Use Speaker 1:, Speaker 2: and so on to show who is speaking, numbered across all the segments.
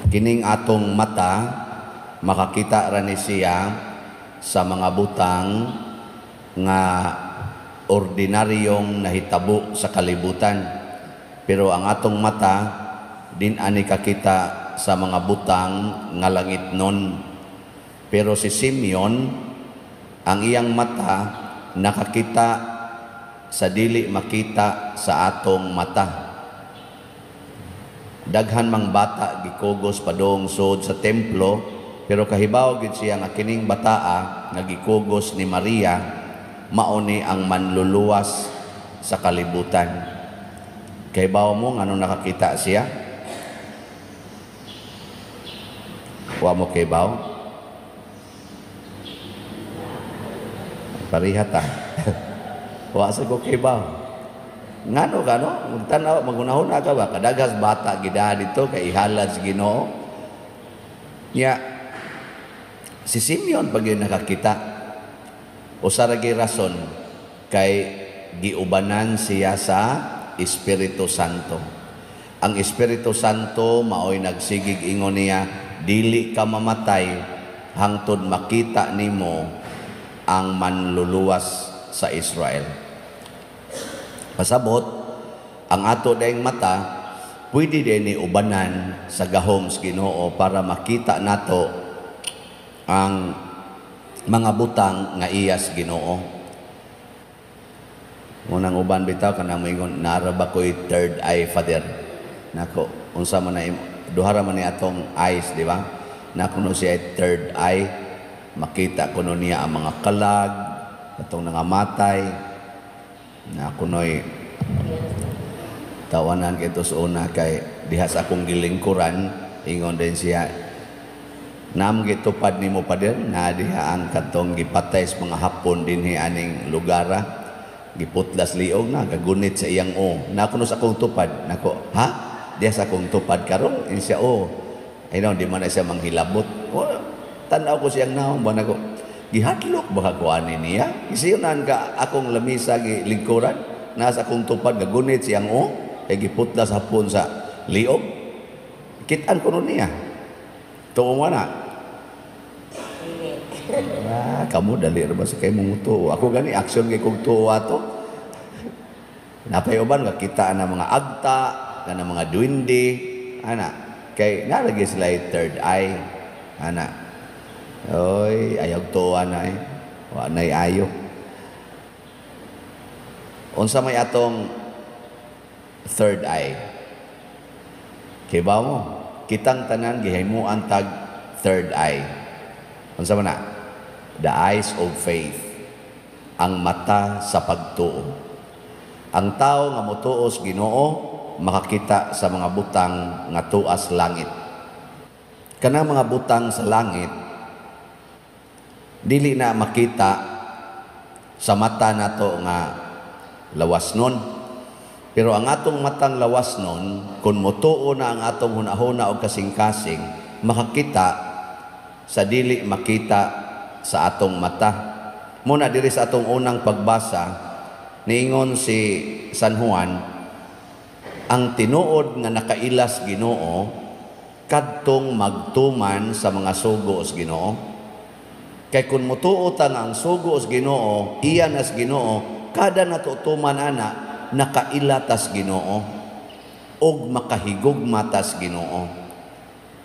Speaker 1: Kining atong mata makakita ra ni siya sa mga butang nga ordinaryong nahitabo sa kalibutan. Pero ang atong mata din ani kakita sa mga butang nga langit nun. Pero si Simeon, ang iyang mata nakakita sa dili makita sa atong mata. Daghan mang bata gikugos padung sud sa templo, pero kahibaw gid siya nga kining bataa nga gikugos ni Maria mao ni ang manluluwas sa kalibutan. Kahibaw mo ngano nakakita siya? Wa mo kahibaw? Pareha ta. Wa sa ko kahibaw. Ngano ka no? Magtanaw, magunahuna ka ba? Kadaghas bata gidahan dito kay ihalad sa Ginoo. Nya si Simeon pag yun nakakita, usa ra gyud rason kay giubanan siya sa Espiritu Santo. Ang Espiritu Santo maoy nagsigig ingon niya, dili ka mamatay hangtod makita nimo ang manluluwas sa Israel. Pasabot, ang ato dayeng mata pwede din ni ubanan sa gahom sa Ginoo para makita nato ang mga butang nga iyas Ginoo. Munang uban bitaw kanang moingon, "Nara ba ko'y third eye, Father?" Nako, unsa man na duha ra man ni atong eyes, di ba? Nako no siya third eye, makita kuno niya ang mga kalag atong nangamatay. Na kunoy tawanan kito sa una kay diha sa akong gilingkuran, ingon din siya, "Nam gitupad nimo, Pader, na diha ang katong gipatay sa mga Hapon dinhi aning lugara, giputlas liog na gagunit sa iyang o na kuno sa akong tupad." Nako, "Ha, diha sa akong tupad karon?" In siya, "O ay no, di man na siya manghilabot." O, tan-aw ko siyang naong ba, nako, gihadlok ba ko ani niya? Isiyunan ka akong lamisa gilingkuran, nasa akong tupad gagunit siyang o kay giputlas hapon sa liog. Kitaan ko nun niya. Tuo mo na. Ah, kamu dali ra ba sa kay mong tuo? Ako gani action kay kog tuo ato. Napay uban nga kita na mga agta, kana mga duwende, ana. Kay nalagi sila third eye, ana. Oy, ayaw tuwa na eh. Wa na'y ayo. Unsa may atong third eye? Kibaw mo, kitang tanan gihimuan tag third eye. Unsa man na? The eyes of faith. Ang mata sa pagtuo. Ang tao nga motuo sa Ginoo makakita sa mga butang nga tuas langit. Kanang mga butang sa langit dili na makita sa mata nato nga lawas nun. Pero ang atong matang lawas nun, kung motuo na ang atong hunahuna o kasing-kasing, makakita sa dili makita sa atong mata. Muna diri sa atong unang pagbasa, niingon si San Juan, ang tinuod nga nakailas Ginoo kadtong magtuman sa mga sugo sa Ginoo. Kay kung mutuo ta nga ang sugo sa Ginoo, iya nas Ginoo, kada natutuman ana, nakaila tas Ginoo ug makahigugma tas Ginoo.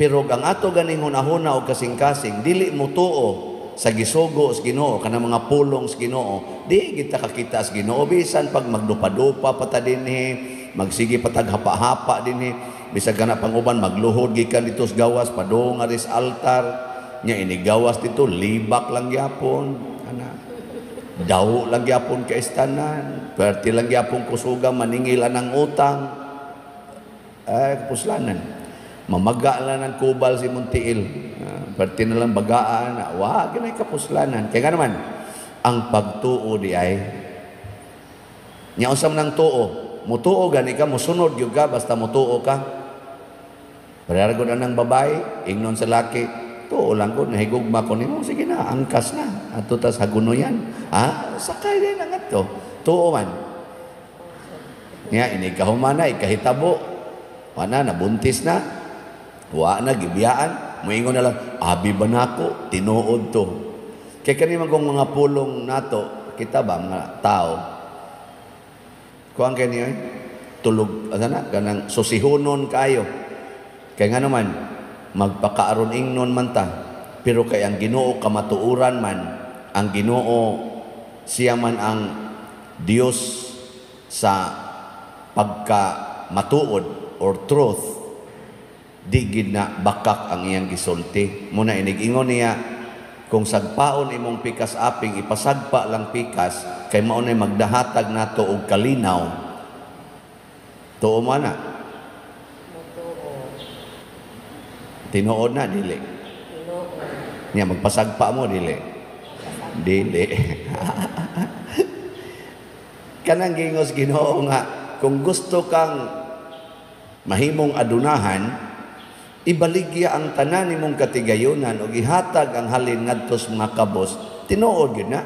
Speaker 1: Pero ang ato ganing hunahuna og kasing-kasing dili mutuo sa gisugo sa Ginoo, kanang mga pulong sa Ginoo, di kita kakita sa Ginoo bisan pag magdupa-dupa pa ta dinhi, magsige pa tag hapa-hapa dinhi, bisag kana pang uban magluhod gikan dito sa gawas padung nga sa altar nya, inigawas dito libak lang gyapon ana, daw lang gyapon ka istanan, perti lang gyapon kusuga maningil ang utang, ay kapuslanan mamaga lang ng kubal si Muntiil, perti na lang bagaan, wa ginay kapuslanan. Kaya nga naman ang pagtuo di ay nya, unsa man ang tuo? Mutuo gani ka, musunod gyud ka, basta mutuo ka. Pareha gud anang babae, ingnon sa laki, "Tuo lang ko, nahigugma ko nimo." "Sige na, angkas na. Ato tas hagunoyan." Ah, sakay din ang ato. Tuo man. Nya, inigkahumana, ikahitabo. Wana, nabuntis na. Wa na gibiyaan, moingon na lang, "Abi ba nako, tinuod to." Kay kani man kung mga pulong nato, kita ba mga tao, kuan kay niyo, tulog, ano na, kanang susihunon kayo. Kay nga naman, magpakaaron ingnon man ta, pero kay ang Ginoo kamatuoran man, ang Ginoo siya man ang Dios sa pagka matuod or truth, di gid na bakak ang iyang gisulti. Muna inig-ingon niya, kung sagpaon imong pikas aping, ipasagpa lang pikas, kay mao nay magdahatag nato og kalinaw. Tuo mo na?
Speaker 2: Mutuo.
Speaker 1: Tinuod na, dili?
Speaker 2: Tinuod.
Speaker 1: Niya magpasagpa mo, dili? Dili. Kanang gingos Ginoo nga kung gusto kang mahimong adunahan, ibaligya ang tanan nimong katigayunan ug ihatag ang halin ngadto sa mga kabos. Tinuod gyud na.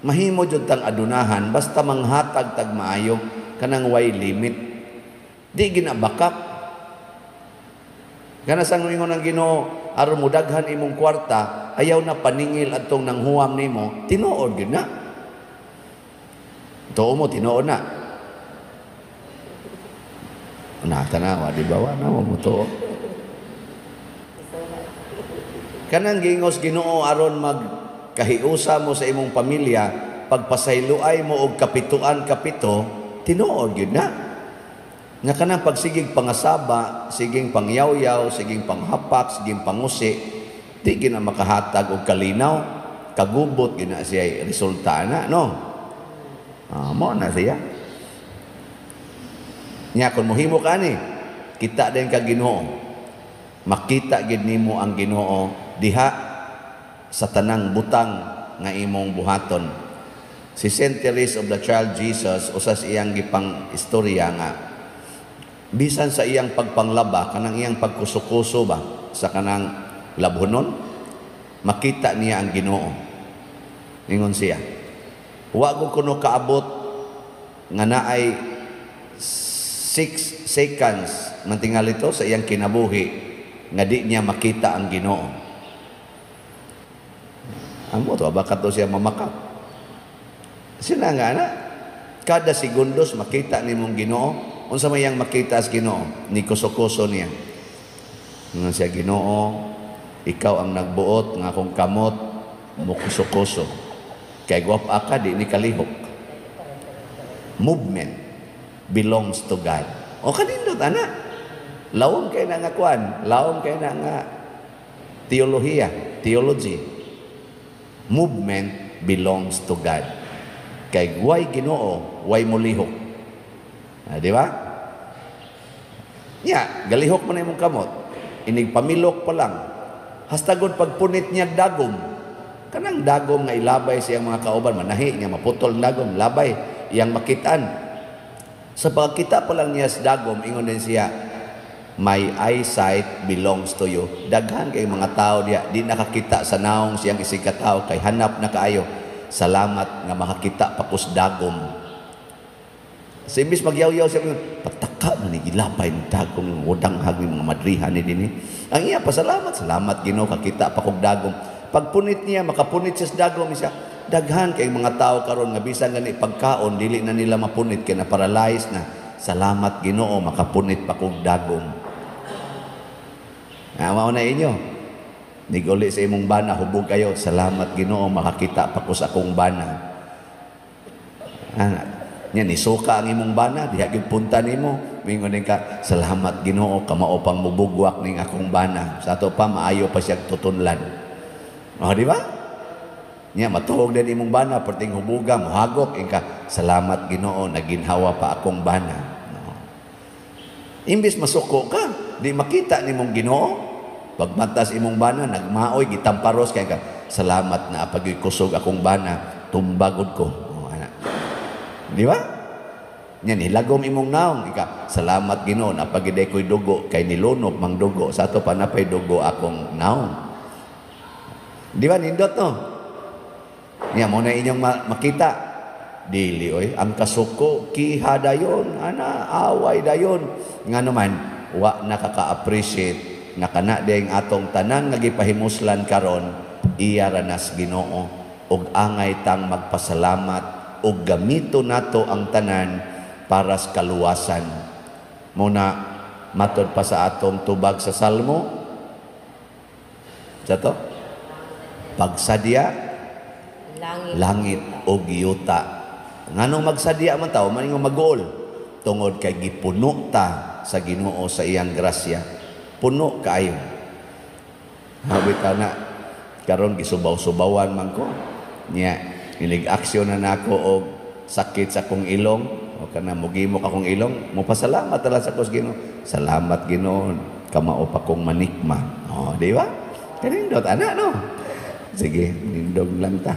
Speaker 1: Mahimo jud tang adunahan basta manghatag tag maayo, kanang way limit. Di ginabakak. Kana sang ingon ang Ginoo, aron mudaghan imong kwarta, ayaw na paningil adtong nanghuwam nimo, tinuod gyud na. Tuo mo, tinuod na. Na tanawa, di ba? Wa na mo tuo. Kanang gingos Ginoo aron magkahiusa mo sa imong pamilya, pagpasayloay mo og kapituan kapito, tinuod gyud na. Nga kanang pagsigig pangasaba, siging pangyawyaw, siging panghapak, siging pangusi, di gyud na makahatag og kalinaw, kagubot gyud na siya resulta na, no? Ah, mo na siya. Nya kung mohimo ka ni, kita din ka Ginoo. Makita gid nimo ang Ginoo diha sa tanang butang nga imong buhaton. Si Saint Therese of the Child Jesus, usas iyang gipang istorya nga bisan sa iyang pagpanglaba, kanang iyang pagkuso-kuso ba sa kanang labhonon, makita niya ang Ginoo. Ingon siya, wa ko kuno kaabot nga naay 6 seconds mantingal ito sa iyang kinabuhi nga di niya makita ang Ginoo. Amo to baka to siya mamakak. Sila nga na kada segundos makita nimong Ginoo. Unsa may iyang makita sa Ginoo? Ni kuso-kuso niya. Nga siya, "Ginoo, ikaw ang nagbuot nga akong kamot mukuso-kuso. Kay gwapa ka, di ni kalihok." Movement belongs to God. O kanindot ana. Lawom kay na nga kuan, lawom kay na nga teolohiya, theology. Movement belongs to God. Kay way Ginoo, way mulihok. Ah, di ba? Nya, galihok mo na imong kamot. Inig pamilok pa lang. Hastagod pagpunit niya dagom. Kanang dagom nga ilabay siyang mga kauban, manahi niya, maputol ang dagom, labay, iyang makitaan. Sa pagkita pa lang niya sa dagom, ingon din siya, "My eyesight belongs to you." Daghan kay mga tao diya, di nakakita sa naong siyang isig katao, kay hanap na kaayo. "Salamat nga makakita pa kus dagom." Sa imbis magyaw-yaw siya, "Pataka man ni gilabay ng dagom, udang hag mga madrihan ni dinhi." Ang iya pasalamat, "Salamat Ginoo, kakita pa kog dagom." Pagpunit niya, makapunit siya sa dagom siya. Daghan kay mga tao karon nga bisan gani pagkaon dili na nila mapunit kay na paralyzed na. "Salamat Ginoo, makapunit pa kog dagom." Ah, mao na inyo. Niguli sa imong bana, hubog kayo. "Salamat Ginoo, makakita pa ko sa akong bana." Ah, nya nisuka ang imong bana, diha gyud punta nimo. Mingon din ka, "Salamat Ginoo, kamao pang mubugwak ning akong bana." Sa ato pa maayo pa siya tutunlan. Oh, di ba? Nya matuog din imong bana, perting hubuga, mohagok inka, "Salamat Ginoo, naginhawa pa akong bana." No. Imbis masuko ka, di makita nimong Ginoo. Pagmatas imong bana, nagmaoy, gitamparos kay ka. "Salamat na pag kusog akong bana, tumbagod ko." Oh, ana. Di ba? Nya nilagom imong naong ika, "Salamat Ginoo na pagiday ko'y dugo kay nilunok mang dugo sa ato pa napay dugo akong naong." Di ba nindot no? Nya mo na inyong makita. Dili oy, ang kasuko kiha dayon, ana away dayon. Nga naman Wa nakaka-appreciate nga kana ding atong tanan nga gipahimuslan karon, iya ra nas Ginoo, ug angay tang magpasalamat ug gamito nato ang tanan para sa kaluwasan. Muna matod pa sa atong tubag sa Salmo sa to pagsadya
Speaker 2: langit,
Speaker 1: langit ug yuta. Nganong magsadya man ta, man ingon maguol? Tungod kay gipuno ta sa Ginoo sa iyang grasya. Puno kaayo. Bitaw na karon gisubaw-subawan man ko. Nya inig-aksyon na nako og sakit sa akong ilong o kana mugimok akong ilong, mopasalamat na lang sa ko sa Ginoo. Salamat, Ginoo, kamao pa kong manikma. Oh, di ba? Kanindot ana, no? Sige, nindog lang ta.